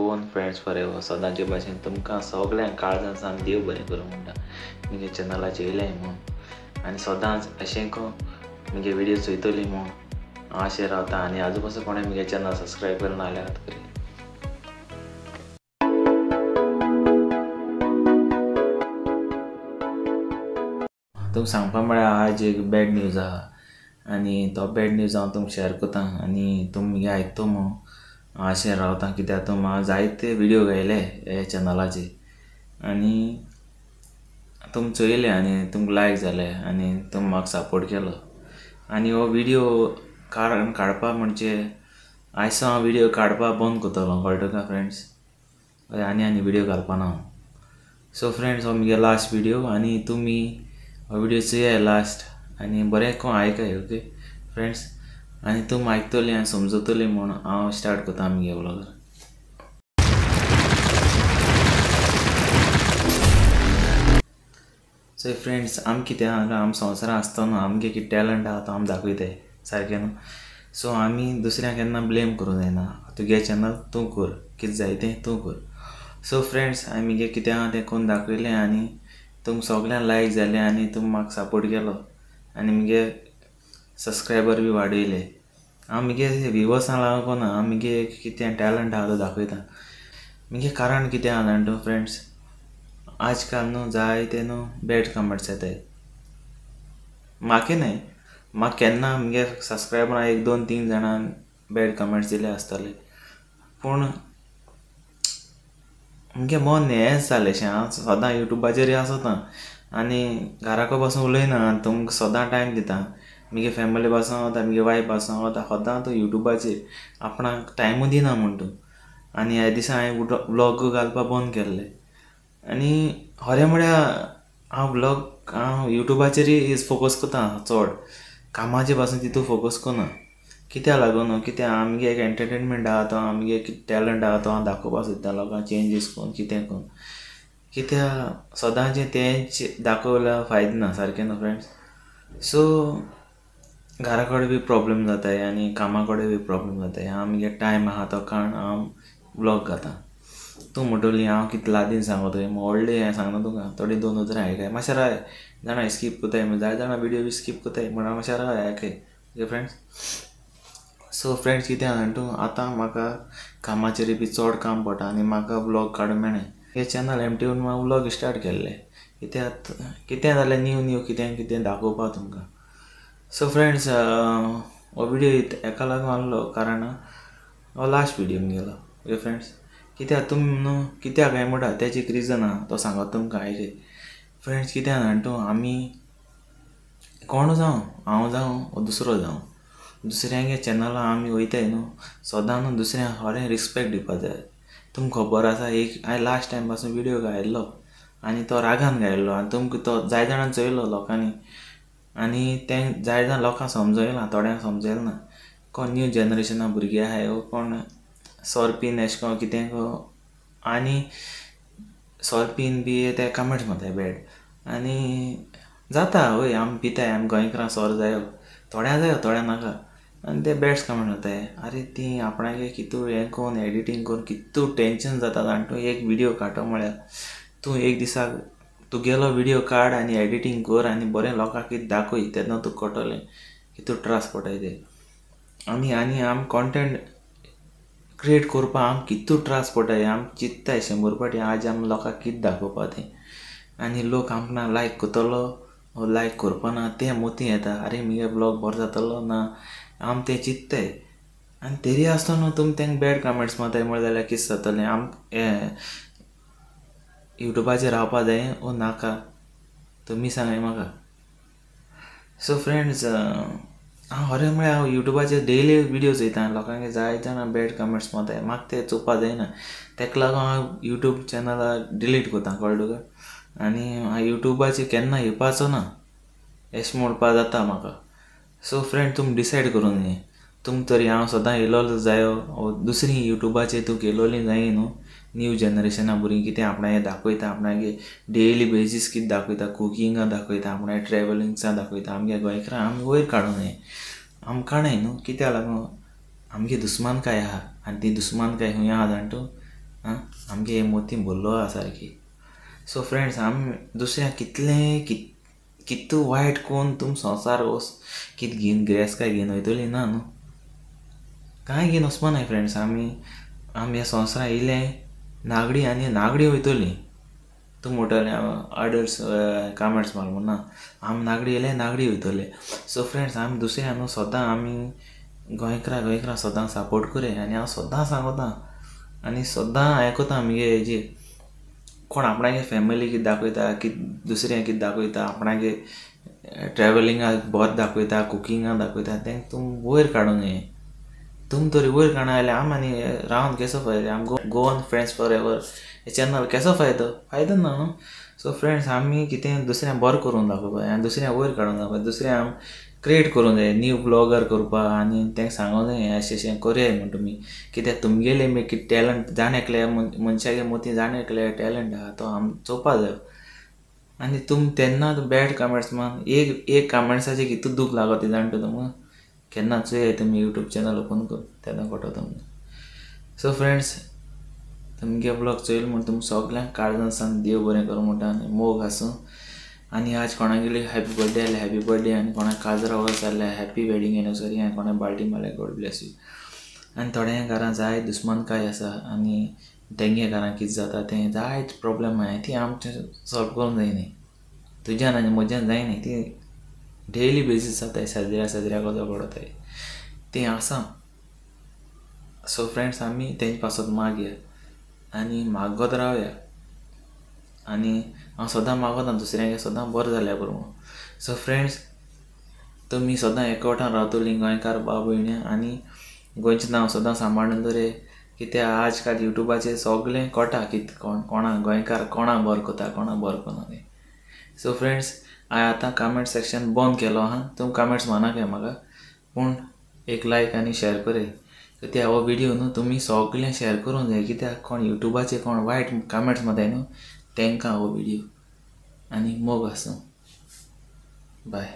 Goan friends forever. सदांचे भाशेन तुमकां सगळ्यांक काळजान सावन देव बरें करूं म्हणटा. मुगे चॅनलाचेर येयलें म्हूण आनी सदांच अशें को मुगे व्हिडियो चोयतली म्हूण हांव अशें रावता. आनी आजू पासून कोणें मुगे चॅनल सबस्क्रायब करून जाल्यार करी. तुमकां सांगपा म्हळ्यार आज एक बॅड न्यूज आहा आनी तो बॅड न्यूज हांव तुमकां शेअर करता आनी तुमी मुगे आयकतो म्हूण हांव अशें रावता. कित्याक तुमी हांव जायते व्हिडियो घायले हे चॅनलाचेर आनी तुमी चोयले आनी तुमकां लायक जाले आनी तुमी म्हाका सपोर्ट केलो. आनी हो व्हिडियो काडपा म्हणजे आयज हांव व्हिडियो काडपा बंद करतलो, कळटा तुका फ्रेंड्स? हय, आनी आनी व्हिडियो घालपा ना हांव. सो फ्रेंड्स, हो मुगे लास्ट व्हिडियो आनी तुमी हो व्हिडियो चोयाय लास्ट आनी बरें कोण आयकाय. ओके फ्रेंड्स, आनी तुमी आयकतली आनी समजतली म्हूण हांव स्टार्ट करता मुगे व्लॉग. सो फ्रेंड्स, आम कितें आहा, आम संवसारांत आसतना आमगे कितें टॅलंट आहा तो आमी दाखयताय सारकें न्हू. सो आमी दुसऱ्यांक केन्ना ब्लेम करूंक जायना. तुगे चॅनल तूं कर, कितें जाय तें तूं कर. सो फ्रेंड्स, हांवें मुगे कितें आहा तें करून दाखयलें आनी तुमकां सगळ्यांक लायक जालें आनी तुमी म्हाका सपोर्ट केलो आनी मुगे सबस्क्रायबर बी वाडयले. हांव मुगे व्युवर्सां लागून करिना, हांव मुगे कितें टॅलंट आहा तो दाखयता. मुगे कारण कितें आहा जाणा तूं फ्रेंड्स, आज काल न्हू जायते न्हू बॅड कमेंट्स येताय. म्हाका न्हय, म्हाका केन्ना मुगे सबस्क्रायबरां 1 2 3 जाणां बॅड कमेंट्स दिले आसतले, पूण मुगे मन हेंच जालें. हांव सदां युट्यूबाचेर आसता आनी घराको पासून उलयना, तुमकां सदां टायम दिता. मुगे फॅमिली पासून वता, मुगे वायफ पासून वता, सदां तूं युट्यूबाचेर आपणाक टायमूय दिना म्हूण तूं. आनी ह्या दिसा हांवें व्लॉग घालपा बंद केल्ले. आनी खरें म्हळ्यार हांव व्लॉग हांव युट्यूबाचेरूय फोकस करता चड, कामाचे पासून तितू फोकस करना. कित्याक लागून कित्याक आमगे एक एंटरटेनमेंट आहा तो आमगे कितें टॅलंट आहा तो हांव दाखोवपाक सोदता लोकांक, चेंजीस करून कितें करून. कित्याक सदांचें तेंच दाखोवल्यार फायदो ना, सारकें न्हू फ्रेंड्स? सो घरा कडेन बी प्रोब्लेम जाताय आनी कामा कडेन बी प्रोब्लेम जाताय. हांव मुगे टायम आहा तो काडून हांव व्लॉग घाता. तूं म्हणटली हांव कितले लागीं सांगता, व्हडलें हें सांगना तुका, थोडीं 2 उतरां आयकाय मातशें राय जाणां स्कीप करताय, जाय जाणां व्हिडियो बी स्कीप करताय, म्हणून मातशें राय आयकाय. Okay friends? सो फ्रेंड्स, कितें आहा जाणा तूं, आतां म्हाका कामाचेर बी चड काम पडटा आनी म्हाका व्लॉग काडूंक मेळना. हे चॅनल एमटी म्हूण हांव व्लॉग स्टार्ट केल्ले कित्याक कितें जालें न्यू न्यू कितें कितें दाखोवपाक तुमकां. सो फ्रेंड्स, हो व्हिडियो हेका लागून आहलो कारण हो लास्ट व्हिडियो मुगेलो. ओके फ्रेंड्स, कित्याक तुमी न्हू कित्याक काय म्हणटा तेजें एक रिजन आहा तो सांगता तुमकां आयकय. फ्रेंड्स, कितें जाणा तूं, आमी कोण जावं, हांव जावं वो दुसरो जावं, दुसऱ्यांगे चॅनलां आमी वयताय न्हू सदां न्हू दुसऱ्यांक खरें रिस्पेक्ट दिवपा जाय. तुमकां खबर आसा, एक हांवें लास्ट टायम पासून व्हिडियो घायल्लो आनी तो रागान घायल्लो आनी तुमकां तो जाय जाणां चोयलो लोकांनी आनी तें जाय जाण लोकांक समजयलां, थोड्यांक समजयलें ना. कोण न्यू जनरेशना भुरगे आहाय वो कोण सोर पीन एशें कोन्न कितें आनी सोर पीन बी ते कमेंट्स मारताय बॅड आनी जाता. हय, आमी पिताय, आमी गोंयकारां सोर जायो, थोड्यां जायो थोड्यां नाका, आनी ते बॅड्स कमेंट मारताय. आरे ती आपणागे कितू हें करून एडिटींग करून कितू टेंशन जाता जाणा तूं. एक व्हिडियो काडटा म्हळ्यार तूं एक दिसाक तुगेलो व्हिडियो काड आनी एडिटींग कर आनी बरें लोकांक कितें दाखय, तेन्ना तुका कळटलें कितू त्रास पडटाय ते. आनी आनी आमी कॉन्टेंट क्रिएट करपाक आमकां कितू त्रास पडटाय, आमी चिंत्ताय 100 फावटी आज आमी लोकांक कितें दाखोवपा तें, आनी लोक आमकां लायक करतलो वो लायक करपा ना तें मतीं येता. आरे मुगे व्लॉग बरो जातलो ना, आमी तें चिंत्ताय. आनी तरी आसतना न्हू तुमी तेंका बॅड कमेंट्स मारताय म्हळ्यार जाल्यार कितें जातलें? आमकां हें युट्यूबाचेर रावपा जाय वो नाका, तुमी सांगाय म्हाका. सो फ्रेंड्स, हांव खरें म्हळ्यार हांव युट्यूबाचेर डेली व्हिडियो चोयता, लोकांक जाय जाणां बॅड कमेंट्स मारताय, म्हाका ते चोवपा जायना. तेका लागून हांव युट्यूब चॅनल डिलीट करता, कळ्ळें तुका? आनी हांव युट्यूबाचेर केन्ना येवपाचो ना अशें म्हणपा जाता म्हाका. सो फ्रेंड, तुमी डिसायड करून न्ही, तुमकां तरी हांव सदां येयलोलो जायो वो दुसरी युट्यूबाचेर तुका येयलोली जाय न्हू न्यू जनरेशना भुरगीं कितें आपणागे दाखयता, आपणागे डेली बेजीस कितें दाखयता, कुकिंगा दाखयता, आपणागे ट्रॅवलिंग्सां दाखयता. आमगे गोंयकारां आमी वयर काडूं नये, आमकां न्हय न्हू, कित्याक लागून आमगे दुस्मानकाय आहा आनी ती दुस्मानकाय खंय आहा जाणा तूं, आं आमगे मोती भरलो आहा सारकी. सो फ्रेंड्स आमी दुसऱ्या कितलें कितू वायट कोन्न तुम संवसार वस कित घेवन गिरेस्तकाय घेवन वयतली ना न्हू, कांय घेवन वचपा नाय फ्रेंड्स. आमी आमी ह्या संवसारांत येयले नागडी आनी नागडी वयतली. तूं म्हणटलें अडल्ट्स कामेंट्स मार म्हूण ना, आमी नागडी येयले नागडी वयतले. सो फ्रेंड्स आमी दुसऱ्या न्हू सदां आमी गोंयकारां गोंयकारां सदां सपोर्ट करया. आनी हांव सदां सांगता आनी सदां आयकता मुगे हेजेर कोण आपणागे फॅमिली कितें दाखयता, कितें दुसऱ्यांक कितें दाखयता, आपणागे ट्रॅवलिंगाक बरें दाखयता, कुकिंगाक दाखयता, तें तूं वयर काडूंक जाय. तुम तरी वयर काडना जाल्यार आम आनी रावन केसो फायदो? आम गोवन फ्रेंड्स फॉर एवर हे चॅनल केसो फायदो? फायदो ना न्हू. सो फ्रेंड्स आमी कितें दुसऱ्यांक बरें करूंक दाखोवपा जाय आनी दुसऱ्यांक वयर काडूंक दाखोवपा, दुसऱ्यांक क्रिएट करूंक जाय, न्यू ब्लॉगर करपाक आनी तांकां सांगूंक जाय अशें अशें करया म्हूण तुमी. कित्याक तुमगेले कितें टॅलंट जाण एकल्या मनशागे मतीं जाण एकल्या टॅलंट आहा तो आमी चोवपा जायो. आनी तुम तेन्ना बॅड कमेंट्स मान एक एक कमेंट्साचेर कितू दूख लागता ती जाणटा तुमकां. केन्ना चोयाय तुमी यूट्यूब चॅनल ओपन कर तेन्ना कळटलो तुमकां. सो फ्रेंड्स तुमगे ब्लॉग चोयल म्हूण तुमकां सगल्यांक काळजान सावन देव बरें करूं म्हणटा आनी मोग आसूं. आनी आज कोणागेली हॅपी बर्थडे जाल्यार हॅपी बर्थडे, आनी कोणाक काजरा वर्स जाल्यार हॅपी वेडींग एनिवर्सरी, आनी कोणाक बाल्टी मारल्यार गॉड ब्लेस you. आनी थोड्या घरां जाय दुस्मानकाय आसा आनी तेंगे घरां कितें जाता तें जायत प्रोब्लेम आहाय ती आमचें सॉल्व करूंक जायना, तुज्यान आनी म्हज्यान जायना, ती डेली बेजीस जाताय, सद्या सद्या झगडताय तें आसा. सो फ्रेंड्स आमी तेंचे पासत मागया आनी मागत रावया. आनी हांव सदां मागता दुसऱ्यांक सदां बरें जाल्यार पुरो म्हूण. सो फ्रेंड्स तुमी सदां एकवटान रावतलीं गोंयकार भाव भयणी आनी गोंयचें नांव सदां सांबाळून दवराय. कित्याक आज काल युट्यूबाचेर सगळें कळटा कितें कोण कोणा गोंयकार कोणा बरें करता कोणा बरें करना तें. सो फ्रेंड्स हांवें आतां कमेंट सेक्शन बंद केलो आहा, तुमी कमेंट्स मारनाकाय म्हाका, पूण एक लायक आनी शेअर कराय. कित्याक हो व्हिडियो न्हू तुमी सगळें शेअर करूंक जाय, कित्याक कोण युट्यूबाचेर कोण वायट कमेंट्स मारताय न्हू तेंकां हो व्हिडियो. आनी मोग आसूं, बाय.